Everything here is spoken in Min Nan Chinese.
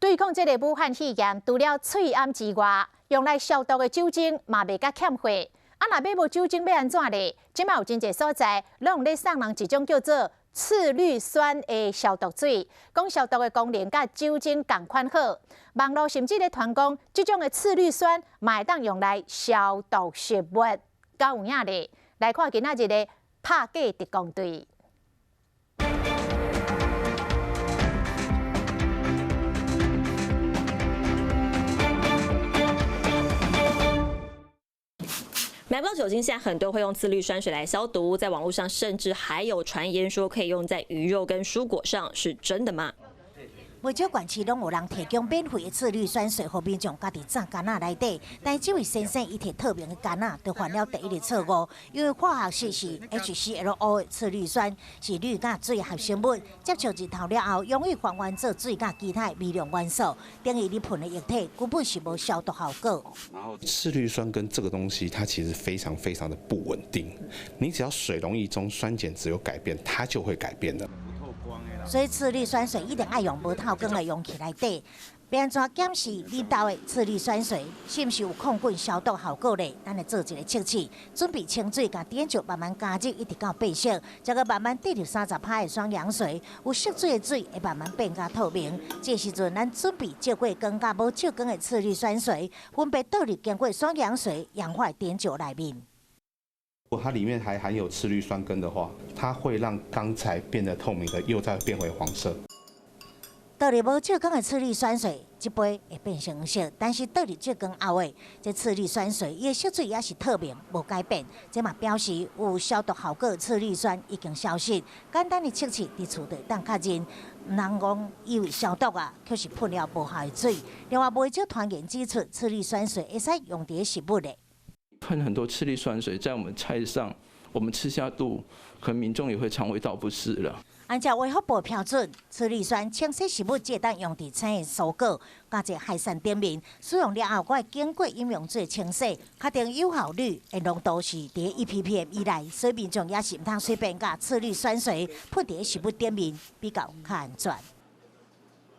對抗這个武漢肺炎，除了喙罨之外，用來消毒的酒精嘛袂佮欠貨。啊，若欲無酒精欲按怎咧？這馬有真濟所在，攏咧送人一種叫做次氯酸的消毒水，講消毒的功能佮酒精仝款好。網路甚至咧傳講，這種的次氯酸嘛會當用來消毒食物，敢有影咧？來看今仔日的拍假特工隊。買不到酒精，現在很多會用次氯酸水來消毒，在網絡上甚至還有傳言說可以用在魚肉跟蔬果上，是真的嗎？袂少縣市攏有人提供免費的次氯酸水，予民眾家己棧矸仔內底。但這位先生伊提透明的矸仔，就犯了第一个錯誤，因為化學式是 HClO 的次氯酸，是氯佮水合成物，接觸日頭了後，容易還原做水佮其他微量元素，等於你噴的液體根本是無消毒效果。然後次氯酸跟這個東西，它其實非常非常的不穩定。你只要水溶液中酸鹼值有改變，它就會改變的。所以次氯酸水一定愛用無透光的容器內底。欲按怎檢視你兜的次氯酸水是毋是有抗菌消毒效果咧？咱來做一個測試，準備清水共碘酒慢慢加熱，一直到變色，再閣慢慢滴入30%的雙氧水，有色水的水會慢慢變較透明。這時陣咱準備照過光佮無照光的次氯酸水，分別倒入經過雙氧水氧化的碘酒內面。如果它裡面還含有次氯酸根的話，它會讓剛才變得透明的又再變回黃色。倒入無照光的次氯酸水，這杯會變成黃色；但是倒入照光後的這次氯酸水，伊的色水也是透明，無改變。這嘛表示有消毒效果的次氯酸已經消失。簡單的測試，佇厝就會當確認，毋通講以為消毒啊，卻是噴了無效的水。另外，袂少傳言指出，次氯酸水會使用佇食物的。噴很多次氯酸水在我們菜上，我們吃下肚，可能民眾也會腸胃道不適了。按照衛福部標準，次氯酸清洗食物只會當用佇青的蔬果、佮這海產頂面，使用了後，閣會經過飲用水清洗，確定有效率的濃度是佇1 ppm 以內，所以民眾也是毋通隨便共次氯酸水噴佇食物頂面，比較較安全。